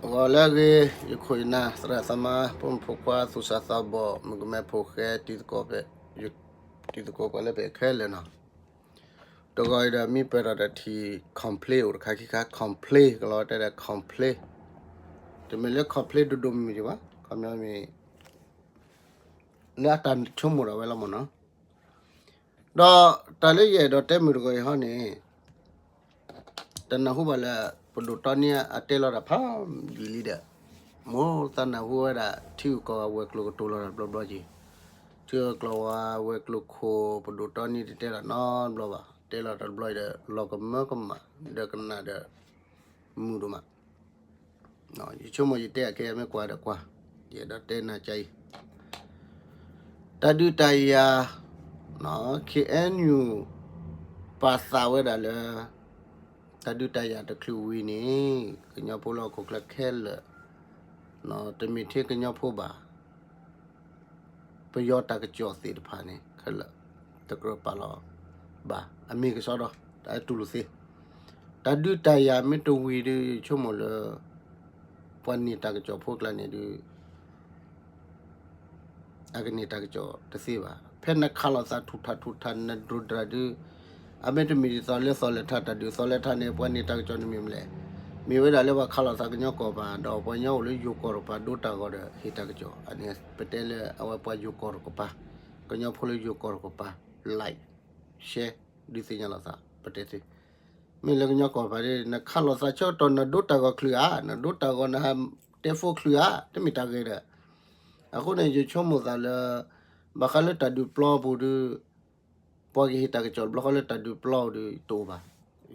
ဂီၤလၢအဂ့ၤ ယခိၣ်ယနၢ် သရၣ်သမါ ဖိမုၣ်ဖိခွါ သူၣ်စၢ်သးဘီၣ် မုၣ်ကမဲဖိဃဲ တံၤသကိး တံၤသကိးပှၤလၢပအဲၣ်ခဲလၢာ်နီၤ, တဂီၤအံၤဒီးမံပၢၢ်ထီၣ်ဒီးထံၣ် complain အိၣ်တခါခံခါ complain ကလီၤတဲဒီး complain တမ့ၢ်လၢ complain ဒိၣ်ဒိၣ်မုၢ်မုၢ်ကဘၣ် ခီပညီမ့ၢ် လၢအတၢ်ဆိကမိၣ်ဒၣ်ဝဲလီၤမ့ၢ်နီၤ, ဒီးတၢ်လၢယအဲၣ်ဒိးတဲမုာ်တဂီၤအံၤဟီန့ၣ် တနၢ်ဟူဘၣ်လၢ ပဒိၣ်တီနံအတဲလီၤတၢ်ဖးယံာ်လံဒီး မိၢ်သးနၢ်ဟူဝဲဒၣ် ထံဂုၤကီၢ်ဂၤဝဲၤကျိၤကတိၤလီၤတၢ်ဘျီဘျီက့ၤ, ထံဂုၤကီၢ်ဂၤဝဲၤကျိၤခိၣ် ပဒိၣ်တီနံတတဲလီၤနီတဘျီဘၣ်, တဲလီၤတၢ်တဘျီအံၤဒီး လီၤကမၢကမၣ် ဒီးကနၣ်ဒီး မုာ်ဒိၣ်မး ယဆိကမိၣ်ယတဲအကဲမ့ၢ်ကွၢ်ဒီးကွၢ်, ယအဲၣ်ဒိးတဲနၤကါအံၤ တၢ်ဒုးတၢ်ယၤ KNU ပာ်သးဝဲဒၣ်လၢ တၢ်ဒုးတၢ်ယၤတချုးဝံၤန့ၣ် ကညီဖိလၢဟီၣ်ခိၣ်ချၢခဲလၢာ် တမ့ၢ်ထဲကညီဖိဘၣ် ပယီၤတၢ်ကစီၣ်သ့ၣ်တဖၣ်န့ၣ် ခဲလၢာ် တကြၢးပာ်လီၤဘၣ် အမ့ၢ်ကစီဒီ တၢ်တူၢ်လိာ်သ့, တၢ်ဒုးတၢ်ယၤမ့ၢ်တဝံၤဒီး ယဆိကမိၣ်လၢ ပှၤန့ၢ်တၢ်ကစီၣ်ဖိကျါန့ၣ်ဒီး အကန့ၢ်တၢ်ကစီၣ်တသ့ဘၣ်. ဖဲနခးလိာ်သးထူၣ်ထၣ်ထူၣ်ထၣ် နဒိၣ်ဒၣ်ဒုး အမ့ၢ်တမ့ၢ်ဒ်သိးလၢသီလဲၤထးတၢ်ဒုး သီလဲၤထးန့ၣ် ပှၤန့ၢ်တၢ်ကစီၣ်န့ၣ်မ့ၢ်မလဲၣ်. မ့ၢ်ဝဲဒၣ်လၢပှၤခးလိာ်သးကညီကီၢ်ပၤ ဒီးပှၤကညီအိၣ်လၢယိၤကီၢ်တကပၤ ဒိတၢ်ဂီၤဒီးဟ့ၣ်တၢ်ကစီၣ် အန့ၣ် ပတဲလၢအဝဲပှၤယိၤကီၢ်တကပၤ ကညီဖိလၢယိၤကီၢ်တကပၤ like share ဒုးသ့ၣ်ညါလိာ်သး ပတဲသ့ မ့ၢ်လၢကညီကီၢ်ပၤဒ် နခးလိာ်သးဆၢကတီၢ် နဒိတၢ်ဂီၤချုးဧါ, နဒိတၢ်ဂီၤ နဟးတဲဖိချုးဧါ, တမ့ၢ်တၢ်ဂ့ၤဒီး အဃိန့ၣ် ယဆိကမိၣ်သးလၢ ဘၣ်ဃးလၢတၢ်ဒုးပျီပူၤဒီး ပှၤကဟ့ၣ်တၢ်ကစီၣ်တဘျီဃီလၢတၢ်ဒုးပျီပူၤဒီးတအိၣ်ဘၣ်.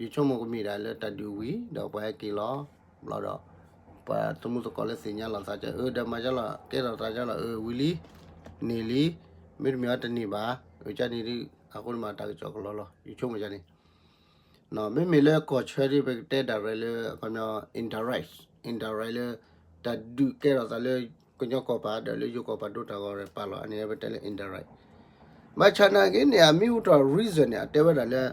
ယဆိကမိၣ်ကမ့ၢ်ဒၣ်လၢတၢ်ဒုးဝံၤ ဒီးပှၤဟဲက့ၤလီၤ ဘျီဒီး ပှၤသမူသကိးလၢသ့ၣ်ညါလိာ်သး ကၢ်အၢ ဒီးမၤကၢ်လီၤ ကဲထီၣ်သးကၢ်လီၤ အၢ ဝံၤလံ န့ၢ်လံ မ့တမ့ၢ်အတန့ၢ်ဘၣ် အကၢ်န့ၣ်ဒ် အဃိန့ၣ်မးတၢ်ကစီၣ်ကလီလီၤ ယဆိကမိၣ်ကၢ်န့ၣ် မ့မ့ၢ်လၢကီၢ်ဆၢဒ် ပကတဲဒၣ်ရဲၣ်လၢ အခီပညီ indirect indirect လၢ တၢ်ဒုးကဲထီၣ်သးလၢ ကညီကီၢ်ပၤဒီးလၢယိၤကီၢ်ပၤဒိတၢ်ဂီၤရဲၣ်ပာ်လီၤ အန့ၣ်ပတဲလၢ indirect ဘၣ်ဆၣ်နာ်က့န့ၣ် အမ့ၢ်ဟူထီၣ် reason န့ၣ် အတဲဝဲဒၣ်လၢ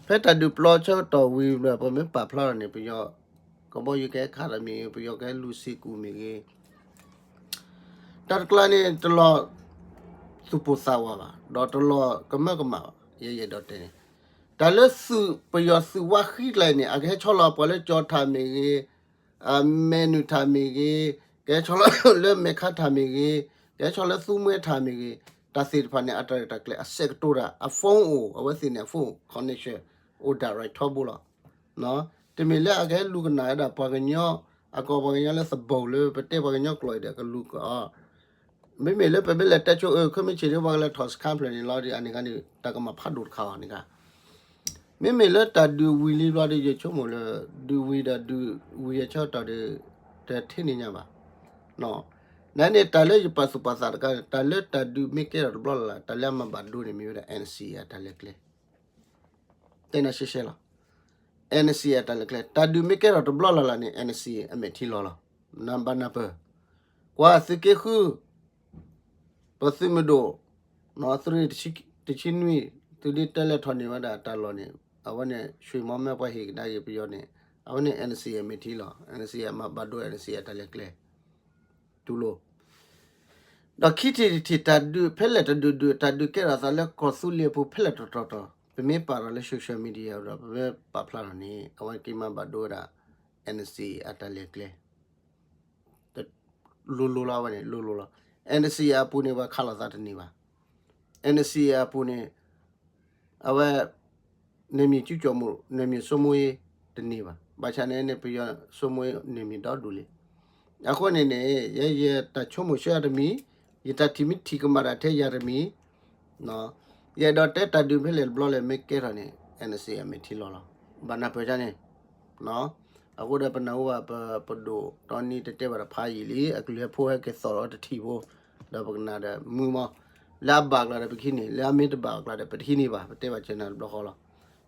ဖဲတၢ်ဒုးပျီဆၢကတီၢ်ဝံၤဒီး ပမ့ၢ်ပာ်ဖျါထီၣ်န့ၣ် ပယီၤ ကဘီယူၤကဟဲခးတၢ်မ့ၢ်ဂ့ၤ ပယီၤကဟဲလူၤစ့ၢ်ကီးမ့ၢ်ဂ့ၤ တၢ်တကျါန့ၣ် တလီၤသူၣ်ပိၢ်သးဝးဘၣ် ဒီးတလီၤကမၢကမၣ်ဘၣ် ယဲယအဲၣ်ဒိးတဲန့ၣ် တၢ်လၢသုး ပယီၤသုးဝါဃံကျါအံၤန့ၣ် အကဟဲဆီလီၤပှၤလၢကၠီၤထၣ်မ့ၢ်ဂ့ၤ အမဲာ်နုာ်ထၣ်မ့ၢ်ဂ့ၤ ကဟဲဆီလီၤလၢမဲာ်ခါထၣ်မ့ၢ်ဂ့ၤ ကဟဲဆီလီၤလၢသူမှဲထၣ်မ့ၢ်ဂ့ၤ တၢ်သ့ၣ်တဖၣ်န့ၣ် အတၢ်ရဲၣ်တၢ်ကျဲၤအဆဲးကတိၤတၢ် အ phone အိၣ် အဝဲသ့ၣ်န့ၣ် အ phone connection အိၣ် direct ထီဘိလီၤ. တမ့ၢ်လၢအကဟဲလူၤကနၣ်ဝဲဒၣ်ပှၤကညီ အကိးပှၤကညီလၢသဘိလၢပတဲပှၤကညီကျိာ်အံၤဒီးကလူၤကအီၤ မ့မ့ၢ်လၢပမ့ၢ်လဲၤတဲဆိ အၢ ခဲမုၢ်ဆ့ၣ်ဒ်ပှၤကလဲၤထီၣ်စခါဖျၢၣ်န့ၣ်လီၤဒီး အန့ၣ်ခါန့ၣ် တၢ်ကမၤဖးဒိၣ်တခါအီၤန့ၣ်ခါ မ့မ့ၢ်လၢတၢ်ဒုးဝံၤလံဘျီဒီး ယဆိကမိၣ်လၢ ဒုးဝံၤဒီးဒုးဝံၤအဆၢကတီၢ်ဒီး တထံၣ်န့ၢ်ညါဘၣ်. နန့ၣ် တၢ်လၢယပာ်သူၣ်ပာ်သးတခါန့ၣ် တၢ်လၢတၢ်ဒုးမ့ၢ်ကဲထီၣ်တဘျီလၢ်လၢ် တၢ်လၢအမၤဘၣ်ဒိန့ၣ် မ့ၢ်ဝဲဒၣ် NCA အတၢ်လဲၤကျဲ တဲနၤရှဲရှဲလီၤ. NCA အတၢ်လဲၤကျဲ တၢ်ဒုးမ့ၢ်ကဲထီၣ်တဘျီလၢ်လၢ်န့ၣ် NCA အမဲာ်ထံလီၤလီၤ. နဘၣ်နၢ်ပၢၢ် ကွၢ်သုးက့ဃု ပသုးမုၢ်ဒိၣ် သုးရ့ၣ်တဆံနွံ သုးဒ့တဲလဲၤထီၣ်န့ၢ်ဝဲဒၣ်တၢ်လီၢ်န့ၣ် အဝဲန့ၣ် ရွှေမောင်မဲ ပှၤဟ့ၣ်ကဒါက့ၤပယီၤန့ၣ် အဝဲန့ၣ် NCA အမဲာ်ထံလီၤ. NCA အမၤဘၣ်ဒိ NCA အတၢ်လဲၤကျဲ တူၢ်လိာ် ဒီးခံထံၣ်တထံၣ်တၢ်ဒုး ဖဲလဲၣ်တဒုးဒုး တၢ်ဒုးကဲထီၣ်သးလၢကီၢ်သူလ့ၤအပူၤ ဖဲလဲၣ်တတီၤတီၤ ပမ့ၢ်ပာ်ထီၣ်လၢ social media ဒီး ပမ့ၢ်ပာ်ဖျါထီၣ်န့ၣ် အဝဲက့ၤမၤဘၣ်ဒိဝဲဒၣ် NCA အတၢ်လဲၤကျဲ လိၤလိၤလီၤဝဲန့ၣ် လိၤလိၤလီၤ. NCA အပူၤန့ၣ် ပှၤခးလိာ်သးတန့ၢ်ဘၣ်. NCA အပူၤန့ၣ် အဝဲ နယ်မြေကျူးကျော်မှု နယ်မြေစိုးမိုးရေး တန့ၢ်ဘၣ်. ဘၣ်ဆၣ်န့ၣ်န့ၣ် ပယီၤစိုးမိုးရေး နယ်မြေ ဒီဒူၣ်လံ. အဃိန့ၣ်န့ၣ် ယဲယတၢ်ဆိကမိၣ်ဆၢအတမံၤ ယတၢ်ထံၣ်မ့ၢ်ထံၣ်ကမၣ်တၢ်ထဲယၤတမံၤ ယအဲၣ်ဒိးတဲတၢ်ဒုးဖဲလဲၣ်တဘျီလဲၣ် မ့ၢ်ကဲထီၣ်န့ၣ် NCA အမဲာ်ထံလီၤလီၤ. ဘၣ်နၢ်ပၢၢ်ဒ်န့ၣ် အဃိဒီးပနၢ်ဟူဘၣ်ပ ပဒိၣ်တီနံတတဲဘၣ်တဖးယံာ်လံ အကလုၢ်ဟဲဖိဟဲက့ၤသီၣ်လီၤတထံၣ်ဖိ ဒီးပကနၣ်ဒီးမုာ်မး လၢအဘၣ်ကျါဒီးပကဟံးန့ၢ် လၢအမ့ၢ်တဘၣ်ကျါဒီးပတဟံးန့ၢ်ဘၣ် ပတဲဘၣ်ကဲနၤတဘျီဃီလီ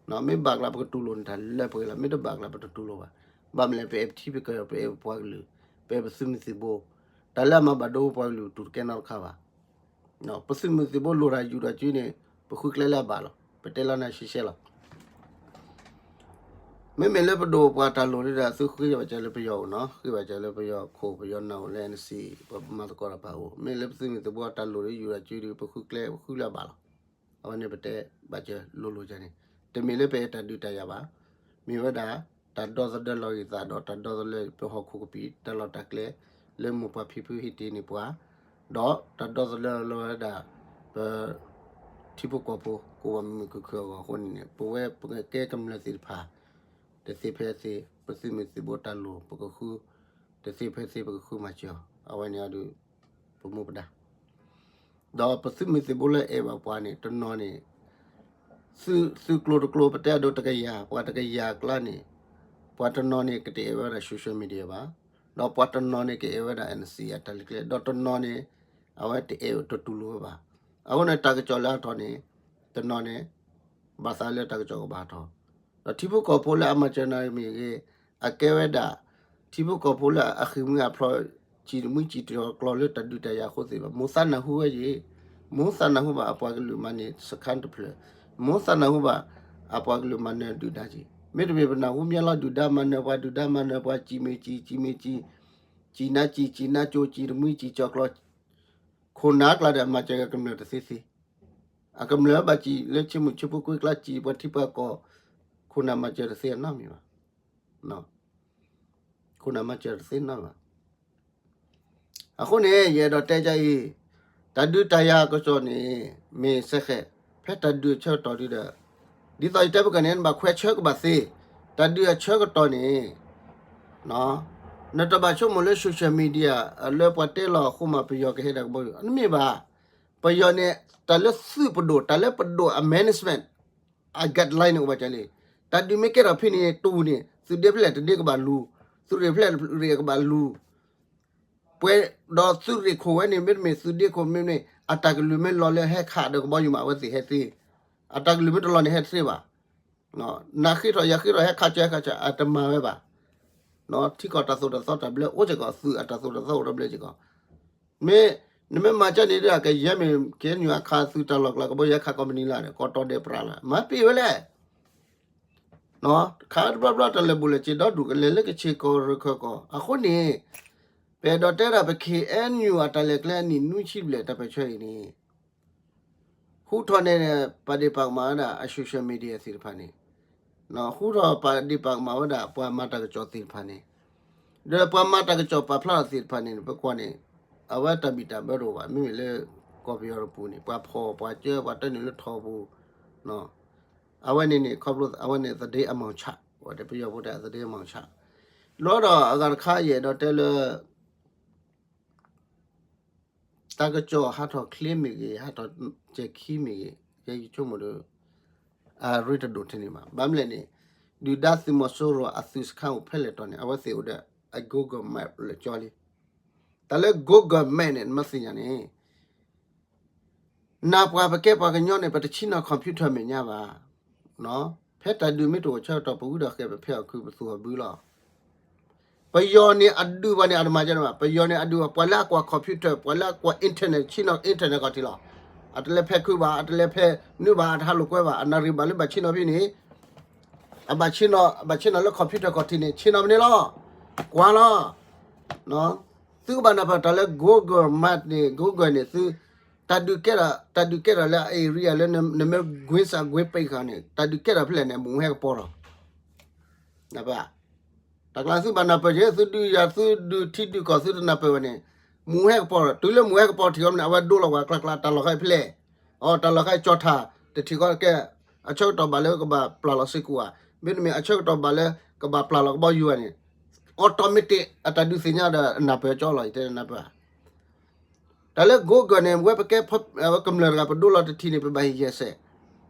ၤ. မ့ၢ်ဘၣ်ကျါပကတူၢ်လိာ်န့ၣ်တၢ်လၢပှဲၤလီၤ မ့ၢ်တဘၣ်ကျါပတတူၢ်လိာ်ဘၣ်. ဘၣ်မနုၤလဲၣ် ပအဲၣ်ပထံပကီၢ် ပအဲၣ်ပပှၤကလုာ် ပအဲၣ်ပသုးမုၢ်သံၣ်ဘိ တၢ်လၢအမၤဘၣ်ဒိပှၤကလုာ်တူၢ်တကဲနီတခါဘၣ်. ပသုးမုၢ်သံၣ်ဘိလိၣ်တၢ်ယူၢ်ထီၣ်စုန့ၣ် ပဃုကျဲလၢအဘၣ်လီၤ. ပတဲလီၤနၤရှဲရှဲလီၤ. မ့မ့ၢ်လၢပဒိၣ်ပှၤတၢ်လိၣ်ဒၣ် သုဃ့ဘၣ်စၢၤလၢပယီၤအိၣ်နီၤ, ဃ့ဘၣ်စၢၤလၢပယီၤခိၣ် ပယီၤနၢ်အိၣ်လၢ NC ပမၤသကိးတၢ်ပာ်အိၣ်, မ့ၢ်လၢပသုးမုၢ်သံၣ်ဘိတၢ်လိၣ်ဒၣ် ယူၤဒၣ်စုဒၣ် ပဃုကျဲ ပဃုလၢအဘၣ်လီၤ. အဝဲန့ၣ်ပတဲဘၣ်စၢၤလိၤလိၤန့ၣ်, တမ့ၢ်လၢပအဲၣ်တၢ်ဒုးတၢ်ယၤဘၣ်, မ့ၢ်ဝဲဒၣ် တၢ်ဒီသဒၢလီၤဂာ်သးဒီး တၢ်ဒီသဒၢပဟီၣ်ခိၣ်ကပံာ် တၢ်လီၢ်တၢ်ကျဲ လၢမိၢ်ပှၢ်ဖံဖုဟ့ၣ်တ့ၢ်န့ၢ်ပှၤ, ဒီးတၢ်ဒီသဒၢလီၤဝဲဒၣ် ပ ထံဖိကီၢ်ဖိ ကအိၣ်မုာ်မုာ်ခုၣ်ခုၣ်အဂီၢ်အဃိန့ၣ်န့ၣ် ပဝဲပကဲကမျၢၢ်သ့ၣ်တဖၣ် တသ့ဖဲသ့ ပသုးမုၢ်သံၣ်ဘိတၢ်လိၣ် ပကဃု တသ့ဖဲသ့ ပကဃုမၤစၢၤအီၤ, အဝဲန့ၣ်အဒုး ပမူပဒါ ဒီးပသုးမုၢ်သံၣ်ဘိလၢအဲၣ်ဘၣ်ပှၤန့ၣ် တနီၤန့ၣ် သုးကျိၤတကျိၤ ပတဲအဒိတကယၤ ပှၤတကယၤအကျါန့ၣ် ပှၤတနီၤန့ၣ် ကတအဲၣ်ဝဲဒၣ် social media ဘၣ်, ဒီးပှၤတနီၤန့ၣ် ကအဲၣ်ဝဲဒၣ် NC အတၢ်လဲၤကျဲ ဒီးတနီၤန့ၣ် အဝဲတအဲၣ်တတူၢ်လိာ်ဝဲဘၣ်. အဃိန့ၣ် တၢ်ကစီၣ်လၢအထီၣ်န့ၣ် တနီၤန့ၣ် ဘၣ်သးလၢတၢ်ကစီၣ်ကဘၣ်ထီၣ်, ဒီးထံဖိကီၢ်ဖိလၢအမၤစၢၤနၤမ့ၢ်ဂ့ၤ, အကဲဝဲဒၣ် ထံဖိကီၢ်ဖိလၢအဃ့ၢ်မှံဟးဖျိး စံၣ်တမှံစံၣ်တကျီၤလၢတၢ်ဒုးတၢ်ယၤအဃိသ့ၣ်တဖၣ် မိၢ်သးနၢ်ဟူဝဲယ့ၣ်, မိၢ်သးနၢ်ဟူဘၣ်အပှၤကလုာ်မၤန့ၢ်စခါတဖျၢၣ်, မိၢ်သးနၢ်ဟူဘၣ် အပှၤကလုာ်မၤနၢၤဒုၣ်ဒါက့ၤ, မ့တမ့ၢ်ပနၢ်ဟူမ့ၢ်လီၤ ဒုၣ်ဒါမၤနၢၤပှၤ ဒုၣ်ဒါမၤနၢၤပှၤ စံၣ်မ့ၢ်စံၣ် စံၣ်မ့ၢ်စံၣ်, စံၣ်နါစံၣ် စံၣ်နါကၠိ စံၣ်တမှံစံၣ်ကၠီၤကျီၤ, ခိၣ်နၢ်အကျါဒီး မၤစၢၤကမျၢၢ်တသ့သ့, အကမျၢၢ်ဘၣ်စံၣ်လၢဆ့မုၢ်ဆ့ဖိကွ့ကျါ စံၣ်ပှၤထံပှၤကီၢ်, ခိၣ်နၢ်မၤစၢၤတသ့အနီတမံၤဘၣ်, ခိၣ်နၢ်မၤစၢၤတသ့နီတမံၤဘၣ်. အဃိန့ၣ် ယအဲၣ်ဒိးတဲကအံၤ, တၢ်ဒုးတၢ်ယၤကစီၣ်န့ၣ် မ့ၢ်စဲဃဲး, ဖဲတၢ်ဒုးအဆၢကတီၢ်ဒုဒီး, ဒ်သိးယတဲပကန့ၣ် နဘၣ်ခွဲးဆၢကဘၣ်သ့, တၢ်ဒုးအဆၢကတီၢ်န့ၣ် နတဘၣ်ဆိကမိၣ်လၢ social media လၢပှၤတဲလီၤအဃိမး ပယီၤကဟဲဒၣ်ကဘီယူၤ နမ့ၢ်ဘၣ်. ပယီၤန့ၣ် တၢ်လၢသုးပဒိၣ် တၢ်လၢပဒိၣ်အ management အ guideline န့ၣ် အိၣ်ဘၣ်ကလဲၣ်, တၢ်ဒုးမ့ၢ်ကဲထီၣ်ဖဲန့ၣ် တူၢ်န့ၣ် သုးဒ့ဖျဲၣ်တဒ့ကဘၣ်လူၤ, သုးရ့ၣ်ဖျဲၣ်ရ့ၣ်ကဘၣ်လူၤ ပှဲၤဒီးသုးရ့ၣ်ခိၣ်ဝဲန့ၣ် မ့တမ့ၢ်သုးဒ့ခိၣ်မ့မ့ၢ် အတၢ်ကလုၢ်မ့ၢ်လီၤလၢဟဲခးဒီးကဘီယူၤမး အဝဲသ့ၣ်ဟဲသ့, အတၢ်ကလုၢ်မ့ၢ်တလီၤန့ၣ် ဟဲတသ့ဘၣ်. နဃ့ထီၣ်ယၤဃ့ထီၣ် ဟဲခးစၢၤဟဲခးစၢၤ အတမၤဝဲဘၣ်. ထံကီၢ်တၢ်သိၣ်တၢ်သီတၢ်ဘျၢအိၣ်စ့ၢ်ကီး သုးအတၢ်သိၣ်တၢ်သီအိၣ်ဒီးဘျၢစ့ၢ်ကီး. မ့ၢ် နမ့ၢ်မၤကၢန့ၣ်ဒီး ကယဲၢ်မ့ၢ် KNU အခးသုးတၢ်လီၢ်ကျါ ကဘီယူၤဟဲခးကိးမုၢ်နံၤလၢ်ဒီး ကီၢ်တီဒဲးပြးလၢ မၤပ့ၢ်ဝဲလဲၣ် ခးတဘျီဘျီတၢ်လဲၤဘူးလဲၤစ့ၤဒီဒူၣ် ကလဲၤလၢကဆ့ၣ်ကီၢ်ရၢၢ်ခၢၣ်ကီၢ်. အဃိန့ၣ် ပအဲၣ်ဒိးတဲဒၣ်ပ KNU အတၢ်လဲၤကျဲအနံၣ်နွံဆံဘျဲၣ်တၢ်ပၢၢ်ဆၢအံၤန့ၣ် ဟူထီၣ်န့ၣ် ပာ်ဒ့ၣ်ပာ်ကမၣ်ဝဲဒၣ်အ social media သ့ၣ်တဖၣ်န့ၣ်, ဟူထီၣ်ပာ်ဒ့ၣ်ပာ်ကမၣ်ဝဲဒၣ်ပှၤမၤတၢ်ကစီၣ်သ့ၣ်တဖၣ်န့ၣ်, ဒီးပှၤမၤတၢ်ကစီၣ်ပာ်ဖျါထီၣ်သ့ၣ်တဖၣ်န့ၣ် ပကွၢ်န့ၣ် အဝဲတၢ်ဘံၣ်တၢ်ဘၢတအိၣ်ဘၣ်. မ့မ့ၢ်လၢကီၢ်ပယီၤတပူၤန့ၣ် ပှၤဖီၣ်ပှၤကၢ ပှၤတၢနုာ်လၢထီပူၤ အဝဲန့ၣ်န့ၣ် ခီဖျိအဝဲန့ၣ် သဒ့အမီၢ်ဆး ဝဲဒၣ်ပယီၤဖိတဲသဒ့အမီၢ်ဆး. လီၤဒီးအဂၤတခါ ယအဲၣ်ဒိးတဲလၢ တၢ်ကစီၣ်ဟးထီၣ်ချ့မ့ၢ်ဂ့ၤ ဟးထီၣ်စဲၤခံမ့ၢ်ဂ့ၤ ယဲယဆိကမိၣ်ဒီး အရ့တဒိၣ်ထဲန့ၣ်ဘၣ်. ဘၣ်မနုၤလဲၣ်န့ၣ် ဒုၣ်ဒါသုးမီၤစိရိၤအသုးစခန်းအိၣ်ဖဲလဲၣ်တီၤန့ၣ် အဝဲသ့ၣ်အိၣ်ဒီးအ Google Map လၢကၠီလံ. တၢ်လၢ Google Map န့ၣ် နမ့ၢ်သ့ၣ်ညါန့ၣ် နပှၤပကဲပှၤကညီန့ၣ် ပတဆ့ၣ်နီၤ computer မဲာ်ညါဘၣ်. ဖဲတၢ်ဒုးမ့ၢ်တအိၣ်ဆၢကတီၢ် ပဝံဒီးဃဲၤပဖဲအီၣ်ခုး ပသူၣ်အီၣ်ဘုလီၤ. ပယီၤန့ၣ်အဒုးဘၣ်န့ၣ် အတမၤကဲန့ၣ်ဘၣ်. ပယီၤန့ၣ်အဒုးဘၣ် ပှၤလၢအကွၢ် computer ပှၤလၢအကွၢ် internet ဆ့ၣ်နီၤ internet ခီၣ်ထံးလီၤ. အတလဲၤဖဲးခုးဘၣ် အတလဲၤဖဲးနုာ်ဘၣ် အတဟးလိာ်ကွဲဘၣ် အနၣ်ရံၣ်ဘၣ်လၢဘၣ်ဆ့ၣ်နီၤဖဲန့ၣ် အဘၣ်ဆ့ၣ်နီၤ ဘၣ်ဆ့ၣ်နီၤလၢ computer ခီၣ်ထံးန့ၣ် ဆ့ၣ်နီၤမ့ၢ်န့ၣ်လီၤ. ကွၢ်လီၤ. သုကဘၣ်နၢ်ပၢၢ်တၢ်လၢ Google Map န့ၣ် Google န့ၣ် သု တၢ်ဒုးကဲထီၣ် တၢ်ဒုးကဲထီၣ်လၢအ area လၢနမ့ၢ်ကွ့စၢ်ကွ့ပ့ၢ်ဃာ်န့ၣ် တၢ်ဒုးကဲထီၣ်ဖဲလဲၣ်န့ၣ် မူဟဲကပီၤလီၤ. တၢ်ကျါသုဘၣ်နၢ်ပၢၢ်က့ၤ သုဒုးယၤ သုဒုးထံဒုးကီၢ် သုတနၢ်ပၢၢ်ဝဲန့ၣ် မူဟဲကပီၤလီၤ. တုၤလၢမူဟဲကပီၤထံၣ်အီၤမ့ၢ်န့ၣ် အဝဲဒိလီၤဝဲကျါကျါ တၢ်လီၢ်ခါအံၤဖဲလဲၣ်. အီ တၢ်လီၢ်ခါအံၤကၠီထၣ် တထံၣ်ဃီကဲ အဆၢကတီၢ်ဘၣ်လၢကဘၣ်ပျၢ်လီၤစ့ၢ်ကီးဧါ မ့တမ့ၢ်အဆၢကတီၢ်ဘၣ်လၢကဘၣ်ပျၢ်လီၤကဘီယူၤဧါန့ၣ် automatic အတၢ်ဒုးသ့ၣ်ညါဒီးနၢ်ပၢၢ်ကၠီလီၤ ယတဲနၢ်ပၢၢ်ဧါ တၢ်လၢ Google န့ၣ် ဝဲပကဲ ကမျၢၢ်တဂၤ ပဒိလီၤတထံၣ်န့ၣ် ပဘၣ်ဟ့ၣ်ယဲၢ်စဲး.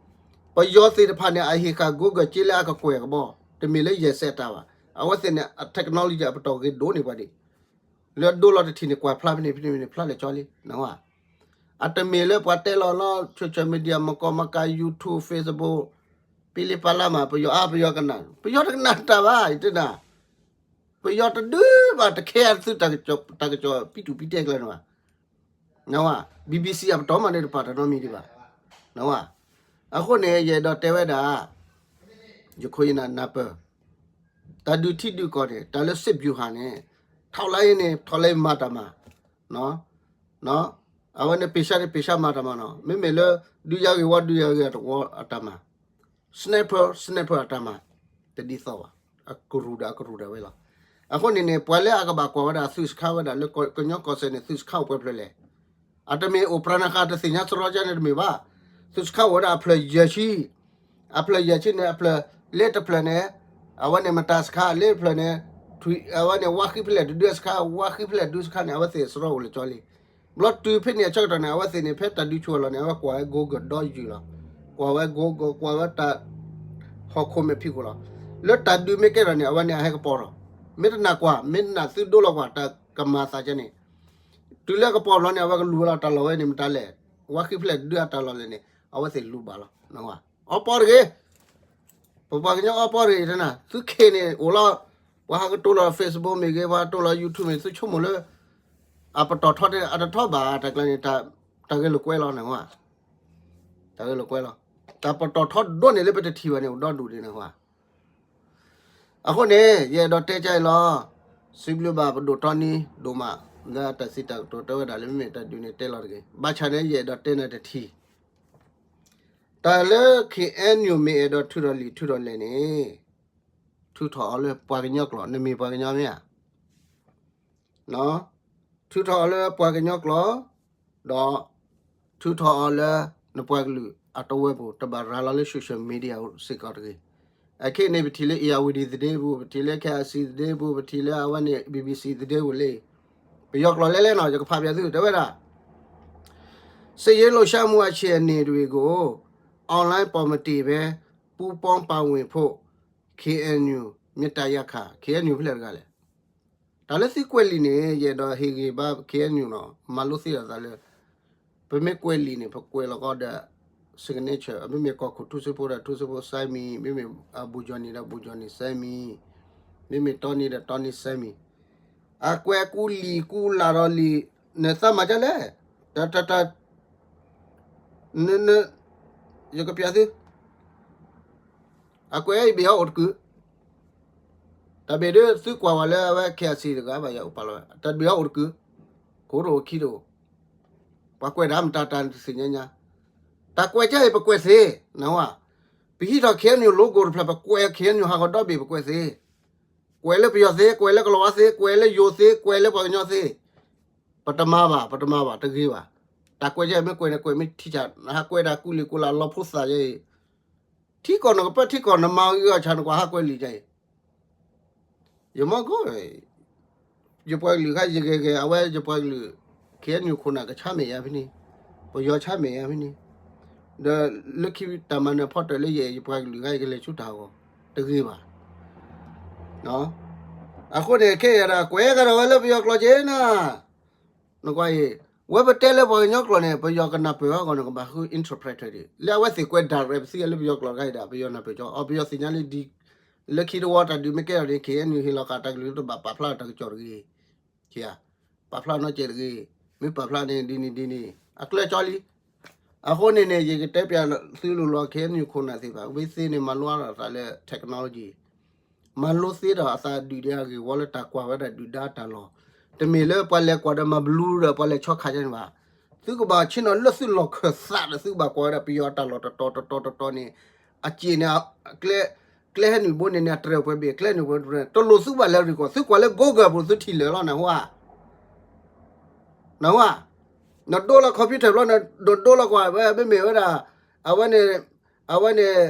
ပယီၤသ့ၣ်တဖၣ်န့ၣ် အဟ့ၣ်ဃာ် Google က့လၢအကကွဲၢ်ကဘီ တမ့ၢ်လၢယဲၢ်စဲးတၢ်ဘၣ်. အဝဲသ့ၣ်န့ၣ် အ technology အပတီၢ်ဂ့ၤဒိၣ်န့ၢ်ပှၤဒံး လၢဒိလီၤတထံၣ်န့ၣ် ကွၢ်ဖျါဖဲန့ၣ် ဖဲန့ၣ် ဖျါလဲၣ်ကၠီလံ နဝဲ အတမ့ၢ်လၢပှၤတဲလီၤလီၤ social media မကီမကၤ YouTube Facebook ပ့လ့ပလါမး ပယီၤအါ ပယီၤကနၣ် ပယီၤတကနၣ်တၢ်ဘၣ် ယတဲနၤ ပယီၤတဒုးဘၣ်တခဲအသု တၢ်ကစီၣ်ပံတူၢ်ပံတဲကျဲန့ၣ်ဘၣ် နဝဲ BBC အပတီၢ်မးန့ၣ်တပာ်တၢ်နီတမံၤဒံးဘၣ် နဝဲ အဃိန့ၣ် ယအဲၣ်ဒိးတဲဝဲဒၣ် ယခိၣ်ယနၢ်နၢ်ပၢၢ် တၢ်ဒုးထံဒုးကီၢ်န့ၣ် တၢ်လၢ စစ်ဗျူဟာ န့ၣ် ထောက်လှမ်းရေး န့ၣ် ထောက်လှမ်းရေး မၤတၢ်မၤ, အဝဲန့ၣ် ပ့ၤဆါန့ၣ် ပ့ၤဆါမၤတၢ်မၤနီၤ, မ့မ့ၢ်လၢ ဒုးယၤဂ့ၤဝီ ဒုးယၤဂ့ၤအတဝီအတၢ်မၤ, sniper sniper အတၢ်မၤ တဒ်သိးဘၣ်, အကရူၢ်ဒၣ် အကရူၢ်ဒၣ်ဝဲလီၤ. အဃိန့ၣ်န့ၣ် ပှၤလၢအကဘၣ်ကွၢ်ဝဲဒၣ် သုးစခါဝဲဒၣ်လၢ ကညီကီၢ်စဲၣ်န့ၣ် သုးစခါအိၣ်ပှဲၤဖျၢၣ်လဲၣ်. အတမ့ၢ်အိၣ်ပြၢနၤဃာ် တသ့ၣ်ညါစရီကါန့ၣ်တမ့ၢ်ဘၣ်. သုးစခါအိၣ်ဝဲဒၣ်အဖျၢၣ်ယဲၢ်ဆံ, အဖျၢၣ်ယဲၢ်ဆံန့ၣ် အဖျၢၣ်လၢတဖျၢၣ်န့ၣ် အဝဲန့ၣ်မတၤစခါ လၢတဖျၢၣ်န့ၣ် ထွံၣ် အဝဲန့ၣ် ဝါဃံဖဲလဲၣ်တဒုအစခါ ဝါဃံဖဲလဲၣ်ဒုစခါန့ၣ် အဝဲသ့ၣ်စရီအိၣ်လၢကၠီလံ. ဘျီတုၤဖဲန့ၣ်အဆၢကတီၢ်န့ၣ် အဝဲသ့ၣ်န့ၣ် ဖဲတၢ်ဒုးဆူၣ်အလီၢ်န့ၣ် အဝဲကွၢ်ဝဲ Google ဒီယုၢ်လီၤ. ကွၢ်ဝဲ Google ကွၢ်ဝဲတၢ် ဟီၣ်ခိၣ်မဲာ်ဖံးခိၣ်လီၤ. လၢတၢ်ဒုးမ့ၢ်ကဲထီၣ်န့ၣ် အဝဲန့ၣ်အဟဲကပီၤထီၣ်. မ့ၢ်တနာ်ကွၢ် မ့ၢ်နာ်သုဒိလီၤကွၢ် တၢ်ကမၤသးကဲန့ၣ် တုၤလၢကပီၤဘျီန့ၣ် အဝဲကလူၤဝဲလီၤတၢ်လီၢ်ဝဲန့ၣ် မတၤလဲၣ်, ဝါဃံဖဲလဲၣ်ဒုအတၢ်လီၢ်လဲၣ်န့ၣ် အဝဲသ့ၣ်လူၤဘၣ်လီၤ. အီပီတဂ့ၤ, ပပှၤကညီအီပီတဂ့ၤတနၤ, သုခ့ၣ်န့ၣ်အိၣ်လီၤ, ပှၤဟးကတိၤလီၤ Facebook မ့ၢ်ဂ့ၤ ပှၤတိၤလီၤ YouTube မ့ၢ်ဂ့ၤ သုဆိကမိၣ်လၢ အပတီၢ်ထီတ့ၢ် အတထီဘၣ် တၢ်ကျါန့ၣ် တၢ်ဂဲၤလိာ်ကွဲလီၤန့ၣ်, တၢ်ဂဲၤလိာ်ကွဲလီၤ. တၢ်ပတီၢ်ထီဒိၣ်န့ၣ်လၢပတထံၣ်ဘၣ်န့ၣ် အိၣ်ဒီဒူၣ်ဒံးန့ၣ် အဃိန့ၣ် ယအဲၣ်ဒိးတဲကါအံၤလီၤ. စံးဘျုးဘၣ်ပဒိၣ်တီနံဒိၣ်မး လၢတၢ်စံးတၢ်ကတိၤတဲဝဲဒၣ်လၢမ့မ့ၢ်တၢ်ဒုးန့ၣ်တဲလီၤတဂ့ၤ. ဘၣ်ဆၣ်န့ၣ် ယအဲၣ်ဒိးတဲနၤတထံၣ်, တၢ်လၢ KNU မ့ၢ်အဲၣ်ဒိးထုးထီၣ်လံာ်ထုးထီၣ်လဲၢ်န့ၣ် ထုးထီၣ်အီၤလၢပှၤကညီကျိာ် နမ့ၢ်ပှၤကညီမ့ၢ်ဧါ ထုးထီၣ်အီၤလၢပှၤကညီကျိာ်, ဒီး ထုးထီၣ်အီၤလၢနပှၤကလုာ်အတဝၢပူၤ တဘၣ်ရၤလီၤလၢ social media စ့ၢ်ကီးတဂ့ၤ. အခဲအံၤန့ၣ် ပထံၣ်လၢ Irrawaddy သဒ့ပူၤ, ပထံၣ်လၢ KIC သဒ့ပူၤ, ပထံၣ်လၢအဝဲန့ၣ် BBC သဒ့ပူၤလံ. ပယီၤကျိာ်လဲၤလဲၣ်နီၤ ယကဖးပျးသု တဲဝဲဒၣ် စစ်ရေးလှုပ်ရှားမှုအခြေအနေတွေကို online ပေါ်မတင်ဘဲ ပူးပေါင်းပါဝင်ဖို့ KNU မြစ်တယခါ KNU ဖဲလဲၣ်တဂၤလဲၣ်. တၢ်လၢသုကွဲးလံာ်န့ၣ် ယအဲၣ်ဒိးဟ့ၣ်ဂံၢ်ဘါ KNU နီၤ မၤလိသ့ဒီးသးလၢ ပမ့ၢ်ကွဲးလံာ်န့ၣ် ပကွဲးလီၤကီးဒီး signature မ့မ့ၢ်ကီၢ်ခိၣ်ထူစ့ဖိဒီး ထူစ့ဖိ sign မံၤ, မ့မ့ၢ်အဘူၣ်ကၠီၣ်နံၤဒီး ဘူၣ်ကၠီၣ်နံၤ sign မံၤ, မ့မ့ၢ်တီနံၤဒီး တီနံၤ sign မံၤ. အကွဲးကူလံာ်ကူလၢ်ဒီးလံာ် နသးမၤဒ်လဲၣ်, တၢ်တၢ်တၢ် န န ယကပျးသု အကွဲးအံၤဘ့ၣ်အီၤအိၣ်တကုာ်, တၢ်ဘ့ၣ်ဒ်သုကွၢ်ဝဲလၢအဝဲ KIC တဂၤဘၣ်ယၤအိၣ်ပာ်လီၤဝဲ တၢ်ဘ့ၣ်အီၤအိၣ်တကုာ်, ခိၣ်တအိၣ်ခံတအိၣ်, ပှၤကွဲးတၢ်မတၤတၢ်တသ့ၣ်ညါညါ, တၢ်ကွဲးကဲအံၤပကွဲးသ့, နဝဲ, ပဟံးထီၣ် KNU logo တဖျၢၣ် ပကွဲး KNU ဟးဂီၤဒီဘ့ၣ် ပကွဲးသ့, ကွဲးလၢပယီၤသ့, ကွဲးလၢကလီၤဝါသ့, ကွဲးလၢယိၤသ့, ကွဲးလၢပှၤကညီသ့, ပတမၤဘၣ် ပတမၤဘၣ် တဂ့ၤဘၣ်. တၢ်ကွဲးကဲအံၤမ့ၢ်ကွဲးန့ၣ် ကွဲးမ့ၢ်ထံဆး နဟးကွဲးဒၣ်ကူလံာ်ကူလၢ်လီၤဖိသၣ်ယဲအံၤ, ထံကီၢ်နကပၢထံကီၢ် နမၤဂံၢ်အီၣ်ဆၣ် နကွၢ်ဟးကွဲးလံာ်ကဲအံၤ, ယမီၢ်ကီၢ် ယပှၤကလုာ်ခါ ယဂဲၤဂဲၤ အဝဲယပှၤကလုာ် KNU ခိၣ်နၢ်ကဆါမဲာ်ယၤဖဲန့ၣ်, ပယီၤဆါမဲာ်ယၤဖဲန့ၣ်, ဒီးလၢခံတၢ်မၤနၢၤဖီတၢၣ်လၢယအဲၣ်ယပှၤကလုာ်ခါ ယကလဲၤဆူတၢ်ဂီၤ တဂ့ၤဘၣ်. အဃိန့ၣ် ခဲအံၤဒၣ် ကွဲးကဒီးဝဲလၢပယီၤကျိာ်က့ၤနၤ, နကွၢ်အံၤ, ဝဲပတဲလၢပှၤကညီကျိာ်န့ၣ် ပယီၤကနၢ်ပၢၢ်အဂီၢ်န့ၣ် ကဘၣ်ဃု interpreter ဒံး လၢအဝဲသ့ၣ်ကွဲး direct ပသံလၢပယီၤကျိာ်တခါအံၤဒၣ် ပယီၤနၢ်ပၢၢ်ကၠီ အီၤ ပယီၤသ့ၣ်ညါလံဒ် လၢခံတဝီတၢ်ဒုးမ့ၢ်ကဲထီၣ်န့ၣ် KNU ဟ့ၣ်လီၤဃာ်တၢ်ကလုၢ်တဘၣ်ပာ်ဖျါတၢ်ကစီၣ်တဂ့ၤ, ပာ်ဖျါနီတစဲးတဂ့ၤ, မ့ၢ်ပာ်ဖျါန့ၣ် ဒ်န့ၣ်ဒ်န့ၣ် အကျဲကၠီလံ. အဃိန့ၣ်န့ၣ် ယကတဲပျးသုလိၤလီၤ KNU ခိၣ်နၢ်သ့ၣ်တဖၣ် ဝံသ့န့ၣ် မၤလိအါထီၣ်အသးလၢ technology မၤလိသ့ဒီးအသးဒုၣ်ဒါအဂ့ၢ်ဝီလၢတၢ်ကွၢ်ဝဲဒၣ်ဒုၣ်ဒါတၢ်လီၢ်, တမ့ၢ်လၢပှၤလဲၤကွၢ်ဒီးမၤဘျူဒီးပှၤလဲၤဆီခးကဲန့ၣ်ဘၣ်. သုကဘၣ်ဆ့ၣ်နီၤလၢသုလီၢ်ခၢၣ်သးဒီးသုကဘၣ်ကွၢ်ဝဲဒၣ်ပယီၤအတၢ်လီၢ်တတီၤတတီၤတတီၤန့ၣ်, အစ့ၣ်န့ၣ် ကျဲဟဲနုာ်ဘိန့ၣ်န့ၣ် အတြဲၤပှဲၤဘ့ၣ်ကျဲနုာ်ပှဲၤ တလိၣ်သုဘၣ်လဲၤရံၣ်ကွၢ် သုကွၢ်လၢ Google ပူၤသုထံၣ်လၢာ်လီၤ နၢ်ဟူဧါ, နၢ်ဟူဧါ, နဒိလီၤ computer ဘျီ နဒိလီၤကွၢ်ဝဲ မ့မ့ၢ်ဝဲဒၣ် အဝဲန့ၣ် အဝဲန့ၣ်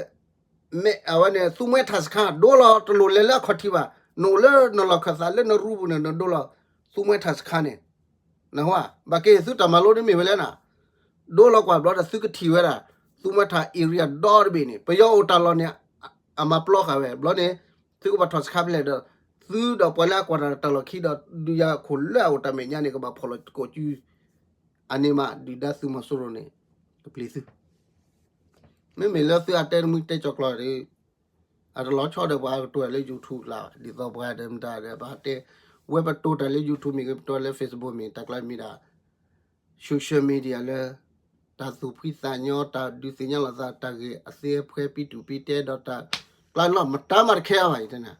မ့ၢ်အဝဲန့ၣ် သူမွဲထၣ်စခါ ဒိလီၤ တလိၣ်လဲၤလၢအခီၣ်ထံးဘၣ်, နအိၣ်လၢနလီၢ်ခၢၣ်သးလၢနရူပူၤန့ၣ် နဒိလီၤ သူမွဲထၣ်စခါန့ၣ်, နၢ်ဟူဧါ, ဘၣ်က့ၤသုတၢ်မၤလိတမ့ၢ်ဝဲလဲၣ်နၤ, ဒိလီၤကွၢ်ဘျီဒီးသုကထံၣ်ဝဲဒၣ် သူမွဲထၣ် area ဒီတဘ့ၣ်န့ၣ် ပယီၤအိၣ်တၢ်လီၢ်န့ၣ် အမၤပျီဃာ်ဝဲ ဘျီန့ၣ် သုကဘၣ်ထီၣ်စခါဖဲလဲၣ်ဒီး သုဒီးပှၤလၢအကွၢ်တၢ်လီၢ်ခံဒီး ဒုးယၤခိၣ်လၢအအိၣ်တၢ်မဲာ်ညါန့ၣ် ကဘၣ်ဖီၣ်လီၤကိးစု အန့ၣ်မး ဒုၣ်ဒါသုးမီၤစိရိၤန့ၣ် ကပျံၤသု, မ့မ့ၢ်လၢသုအတဲတမုၢ်တဲကၠီၤကျိာ်ဒီး အတလီၤဆီဒီးပှၤကတိၤတၢ်လၢ YouTube လၢ ဒ်သိးပှၤဒီးမတၤဒီး ပတဲ ဝဲပတိၤတၢ်လၢ YouTube မ့ၢ်ဂ့ၤ ပတိၤလၢ Facebook မ့ၢ် တၢ်ကျါမ့ၢ်ဒၣ် social media လၢ တၢ်သူၣ်ဖှံသးညီ တၢ်ဒုးသ့ၣ်ညါလိာ်သး တၢ်ဂ့ၢ်အသ့အဖှဲ ပံတူၢ်ပံတဲဒီးတၢ်ကျါလီၤ မတၤမးတခဲအါဘၣ် ယတဲနၤ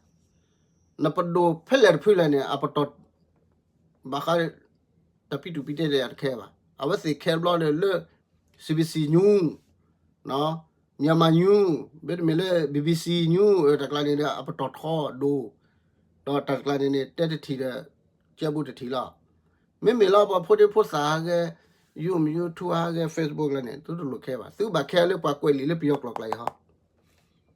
နပဒိၣ်ဖဲလဲၣ်တဖုလဲၣ်န့ၣ် အပတီၢ် ဘၣ်ဃး တၢ်ဖံးတူၢ်ဖံးတဲာ်တၢ်တခဲဘၣ်. အဝဲသ့ၣ်ခဲတဘျီဒီးလၢ CBC News, Myanmar News, မ့တမ့ၢ်လၢ BBC News တၢ်ကျါန့ၣ်ဒီး အပတီၢ်ထီဒိၣ်, ဒီးတၢ်ကျါန့ၣ်န့ၣ် တဲတထံၣ်ဒီး ကဲဘူးတထံၣ်လီၤ. မ့မ့ၢ်လၢပှၤဖိဒ့ဖိသၣ်ဟးဂဲၤ YouTube ဟးဂဲၤ Facebook လၢန့ၣ် သုတလိၣ်ခဲဘၣ်. သုဘၣ်ခဲလၢပှၤကွဲးလံာ်လၢပယီၤကျိာ်ကျါ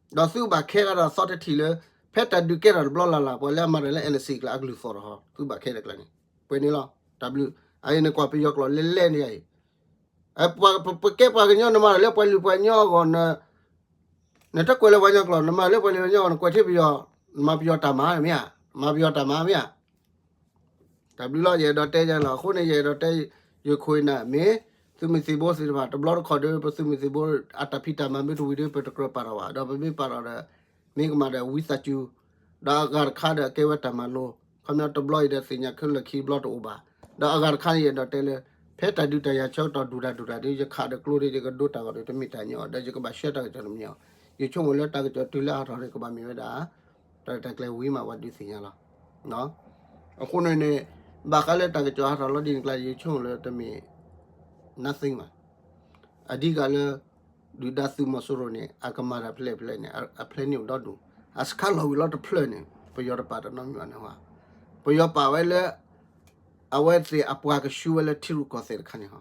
အံၤဟီ ဒီးသုဘၣ်ခဲကဒီးသီတထံၣ်လၢ ဖဲတၢ်ဒုးကဲထီၣ်တဘျီလၢ်လၢ် ပှၤလၢအမၤတၢ်လၢ NCA ကျါအကလုၢ်သီၣ်ဒီးဟီ သုဘၣ်ခဲတၢ်ကျါန့ၣ် ပှဲၤန့ၣ်လီၤ. တၢ်ဘျုး အအံၤန့ၣ်ကွၢ်ပယီၤကျိာ်လဲၤလဲၤန့ၣ်အံၤ ပကဲပှၤကညီ နမၤတၢ်လၢပှၤလုၢ်ပှၤကညီအဂီၢ် နတကွဲးလၢပှၤကညီကျိာ် နမၤလၢပှၤလုၢ်ပှၤကညီအဂီၢ် နကွဲးထံပယီၤ နမၤပယီၤတၢ်မၤမ့ၢ်ဧါ, မၤပယီၤတၢ်မၤမ့ၢ်ဧါ. တၢ်ဘျုးလီၤ ယအဲၣ်ဒိးတဲယၤလီၤ. အဃိန့ၣ် ယအဲၣ်ဒိးတဲ ယခိၣ်ယနၢ်မ့ၢ် သုးမုၢ်သံၣ်ဘိသ့ၣ်တဖၣ် တဘျီတခီၣ်ဒီး ပသုးမုၢ်သံၣ်ဘိ အတၢ်ဖံးတၢ်မၤမ့ၢ်တဝံၤဒီး ပတကြၢးပာ်ထီၣ်ဘၣ်. ဒီးပမ့ၢ်ပာ်ထီၣ်ဒီး မ့ၢ်ကမၤဒီးဝံသးစူၤ ဒီးအဂၤတခါဒီးအကဲဝဲတၢ်မၤလိ ခီပညီတဘျီအံၤဒီးသ့ၣ်ညါခဲလၢာ်ခံဘျီတအိၣ်ဘၣ်. ဒီးအဂၤတခါန့ၣ် ယအဲၣ်ဒိးတဲလၢ ဖဲတၢ်ဒုးတၢ်ယၤဆၢကတီၢ်ဒူၣ်တၢ်ဒူၣ်တၢ်ဒီး ယခးဒီးကျိဒီး ယကဒိတၢ်ဂီၤဒီး တမ့ၢ်တၢ်ညီ ဒီးယကဘၣ်ဆှၢတၢ်ကစီၣ်တမံၤအီၤ ယဆိကမိၣ်လၢတၢ်ကစီၣ်တုၤလၢဟးထီၣ်န့ၣ် ကဘၣ်မ့ၢ်ဝဲဒၣ် တၢ်ရဲၣ်တၢ်ကျဲၤဝံၤမး ပှၤဒုးသ့ၣ်ညါလီၤ. အဃိန့ၣ်န့ၣ် ဘၣ်ဃးလၢတၢ်ကစီၣ်ဟးထီၣ်လီၤဒ်န့ၣ်ကျါ ယဆိကမိၣ်လၢတမ့ၢ် nothing ဘၣ်. အဓိကလၢ ဒုၣ်ဒါသုးမီၤစိရိၤန့ၣ် အကမၤတၢ်ဖျဲၣ်ဖျဲၣ်န့ၣ် အ plan န့ၣ်အိၣ်ဒီဒူၣ်, အစခါလီၤဝံၤလီၤတဖျၢၣ်န့ၣ် ပယီၤတပာ်တနီတမံၤဘၣ်န့ၣ်ဟီ, ပယီၤပာ်ဝဲလၢ အဝဲသ့ၣ်အပှၤကဆှၢဝဲလၢထံရူၢ်ကီၢ်သဲးတခါန့ၣ်ဟီ.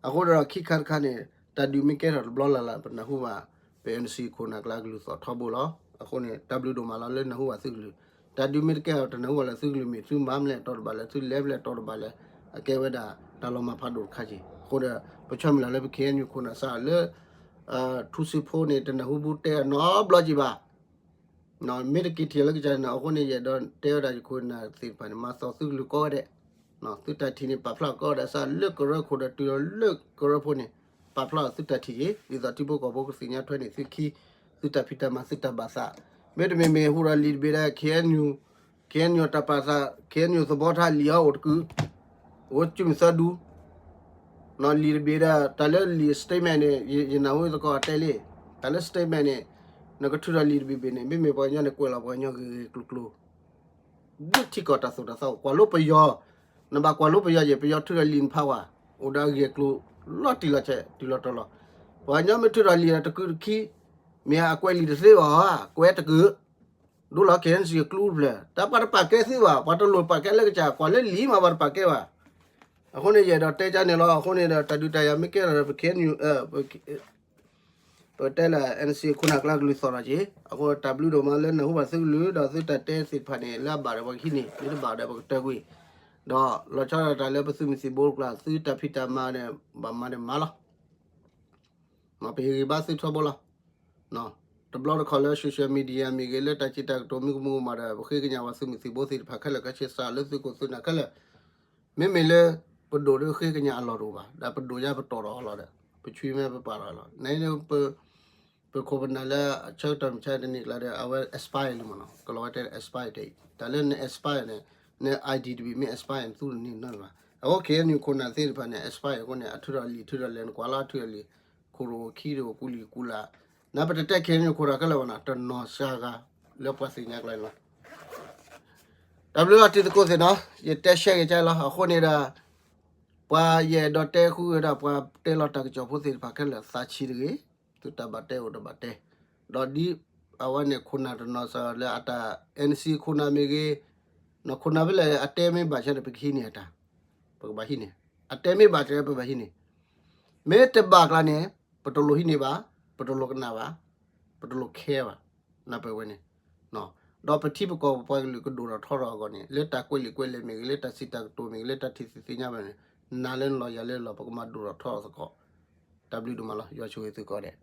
အဃိဒီးခံခါတခါန့ၣ် တၢ်ဒုးမ့ၢ်ကဲထီၣ်တဘျီလၢ်လၢ် ပနၢ်ဟူဘၣ် ပ NCA ခိၣ်နၢ်ကျါကလုၢ်သီၣ်ထီဘိလီၤ. အဃိန့ၣ် တၢ်ဘျုးဒိၣ်မးလီၤလၢနၢ်ဟူဘၣ်သုကလုၢ်, တၢ်ဒုးမ့ၢ်တကဲထီၣ် တနၢ်ဟူဘၣ်လၢသုကလုၢ်မ့ၢ် သုမၤမလဲၣ်တီတဘၣ်လဲၣ် သုလဲၤမလဲၣ်တီတဘၣ်လဲၣ် အကဲဝဲဒၣ်တၢ်လီၤမၢ်ဖးဒိၣ်တခါက့ၤ. အဃိဒီး ပဆၢမုၢ်လၢ်လၢပ KNU ခိၣ်နၢ်စးလၢ ထူစ့ဖိန့ၣ် တနၢ်ဟူဘူးတဲအနီတဘျီက့ၤဘၣ် မ့ၢ်တက့ၤထံၣ်လၢကစၢ်န့ၣ် အဃိန့ၣ် ယအဲၣ်ဒိးတဲဝဲဒၣ်ယခိၣ်နၢ်သ့ၣ်တဖၣ်န့ၣ် မၤသီသုကလုၢ်ကိးဂၤဒဲး, သုတၢ်ထံၣ်န့ၣ် ပာ်ဖျါကိးဂၤဒဲး စးလၢကရၢခိၣ်ဒီးတုၤလီၤလၢကရၢဖိန့ၣ် ပာ်ဖျါသုတၢ်ထံၣ်က့ၤ ဒ်သိးထံဖိကီၢ်ဖိကသ့ၣ်ညါထွဲန့ၣ်သုခံ သုတၢ်ဖံးတၢ်မၤသုတၢ်ဘၣ်သး, မ့တမ့ၢ်မ့ၢ်ဟူဒီးလံာ်တဘ့ၣ်ဒီး KNU KNU တၢ်ပာ်သး KNU သဘီထါလံာ်အီၤအိၣ်တကုာ်, အိၣ်ကၠူၣ်မုၢ်သၢဒူ လံာ်တဘ့ၣ်ဒီး တၢ်လၢလံာ် statement န့ၣ် ယနၢ်ဟူသကိးတဲလံ, တၢ်လၢ statement န့ၣ် နကထုးထီၣ်လံာ်တဘ့ၣ်ဘ့ၣ်န့ၣ် မ့မ့ၢ်ပှၤကညီန့ၣ် ကွဲးလီၤပှၤကညီဂ့ၤဂ့ၤကျိၤကျိၤ ဒ်ထံကီၢ်တၢ်သိၣ်တၢ်သီ ကွၢ်လိပယီၤ, နဘၣ်ကွၢ်လိပယီၤယဲၢ် ပယီၤထုးထီၣ်လံာ်နဖးဝဲ, အိၣ်ဒီးအဂ့ၢ်အကျိၤ လီၤတံၢ်လီၤဆဲး တုၤလီၤတီၤလီၤ. ပှၤကညီမ့ၢ်ထုးထီၣ်လံာ်ဒီးတကုာ်တခံ, မ့ၢ်အကွဲးလံာ်တသ့ဘၣ်ဟီ, ကွဲးတကုာ်, ဒိလီၤ KNC ကျူဖျၢၣ်, တၢ်ပှၤတပာ်ကဲသုဘၣ်, ပှၤတလိၣ်ပာ်ကဲလၢကစၢ်, ကွၢ်လၢလံာ်မးပှၤတပာ်ကဲဘၣ်. အဃိန့ၣ် ယအဲၣ်ဒိးတဲကန့ၣ်လီၤ. အဃိန့ၣ်ဒီး တၢ်ဒုးတၢ်ယၤမ့ၢ်ကဲထီၣ်ဒီး ပ KNU ပတဲလၢ NCA ခိၣ်နၢ်ကျါကလုၢ်သီၣ်ထီၣ်က့ၤ, အဃိတၢ်ဘျုးဒိၣ်မးလၢနၢ်ဟူဘၣ်သုကလုၢ် ဒီးသုတၢ်တဲသ့ၣ်တဖၣ်န့ၣ် လၢအဘၣ်ဒီးပှၤကဟံးန့ၢ်, မ့ၢ်တဘၣ်ဒီးပကတၢၢ်ကွံာ်, ဒီးလီၤဆီဒၣ်တၢ်လၢပသုးမုၢ်သံၣ်ဘိတကျါ သုတၢ်ဖံးတၢ်မၤန့ၣ် ဘၣ်မၤန့ၣ်မၤလီၤ. ပဟ့ၣ်ဂံၢ်ဘါသုထီဘိလီၤ. တဘျီတခီၣ်လၢ social media မ့ၢ်ဂ့ၤ လၢတၢ်စံးတၢ်ကတိၤမ့ၢ်ကမူၤကမၣ်ဒီး ပဃ့ကညးပှၤသုးမုၢ်သံၣ်ဘိသ့ၣ်တဖၣ်ခဲလၢာ် ကဆ့စးလၢသုးခိၣ်သုးနၢ်ခဲလၢာ်, မ့မ့ၢ်လၢ ပဒိၣ်ဒီးဃ့ကညးအလီၢ်တအိၣ်ဘၣ်, ဒီးပဒိၣ်ယါပတီၢ်ထီၣ်အလီၢ်ဒီး ပဆွံမ့ၢ်ပပာ်ထီၣ်အလီၢ်န့ၣ် ပခိၣ်ပနၢ်လၢအဆၢကတီၢ်မုၢ်ဆါတနံၤကျါဒီး အဝဲ expire လံမ့ၢ်နီၤ, ကလီၤဝဲတဲ expire တအံၤ, တၢ်လၢန expire န့ၣ် န ID တဘ့ၣ်မ့ၢ် expire န့ၣ် သူတန့ၢ်နီတဂၤဘၣ်. အဃိ KNU ခိၣ်နၢ်သ့ၣ်တဖၣ်န့ၣ် expire အဃိန့ၣ် အထုးထီၣ်လံာ်ထုးထီၣ်လဲၢ် နကွၢ်လီၤအထုးထီၣ်လံာ် ခိၣ်တအိၣ်ခံတအိၣ် ကူလံာ်ကူလၢ်, နပတတဲ KNU ခိၣ်နၢ်ခဲလၢာ်ဘၣ်နီၤ, တနီၤစှၤဂၤလၢပှၤသ့ၣ်ညါကျါန့ၣ်လီၤ. တၢ်ဘျုးလီၤတံၤသကိးသ့ၣ်နီၤ, ယတဲရှဲက့ၤကလီၤ. အဃိန့ၣ်ဒီး ပှၤယအဲၣ်ဒိးတဲဃုာ်ဝဲဒၣ် ပှၤတဲလီၤတၢ်ကစီၣ်ဖိသ့ၣ်တဖၣ်ခဲလၢာ် သးဆံးတဂ့ၤ, သုတၢ်ဘၣ်တဲအိၣ်ဒီးဘၣ်တဲ, ဒီးဒ်အဝဲန့ၣ် ခိၣ်နၢ်တနီၤစှၤလၢအတၢ် NCA ခိၣ်နၢ်မ့ၢ်ဂ့ၤ, ခိၣ်နၢ်ဖဲလဲၣ် အတဲမ့ၢ်ဘၣ်ဆၢဒီး ပကဟံးန့ၢ်အတၢ်, ပကဘၣ်ဟံးန့ၢ်, အတဲမ့ၢ်ဘၣ်တဂ့ၤ ပဘၣ်ဟံးန့ၢ်, မ့ၢ်တဘၣ်ကျါန့ၣ် ပတလိၣ်ဟံးန့ၢ်ဘၣ်, ပတလိၣ်ကနၣ်ဘၣ်, ပတလိၣ် care ဘၣ်, နၢ်ပၢၢ်ဝဲန့ၣ် ဒီးပထံပကီၢ်ပပှၤကလုာ်ကဒိၣ်ထီၣ်ထီထီၣ်အဂီၢ်န့ၣ် လၢတၢ်ကွဲးလံာ်ကွဲးလဲၢ်မ့ၢ်ဂ့ၤ လၢတၢ်စံးတၢ်ကတိၤမ့ၢ်ဂ့ၤ လၢတၢ်ထံၣ်သ့ၣ်ညါမ့ၢ်ဂ့ၤန့ၣ် နၤလၢနလီၤယၤလၢလီၤ ပကမၤဒိၣ်ထီၣ်ထီထီၣ်သကိး, တၢ်ဘျုးဒိၣ်မးလီၤ. ယွၤဆိၣ်ဂ့ၤသုကိးဂၤဒဲး.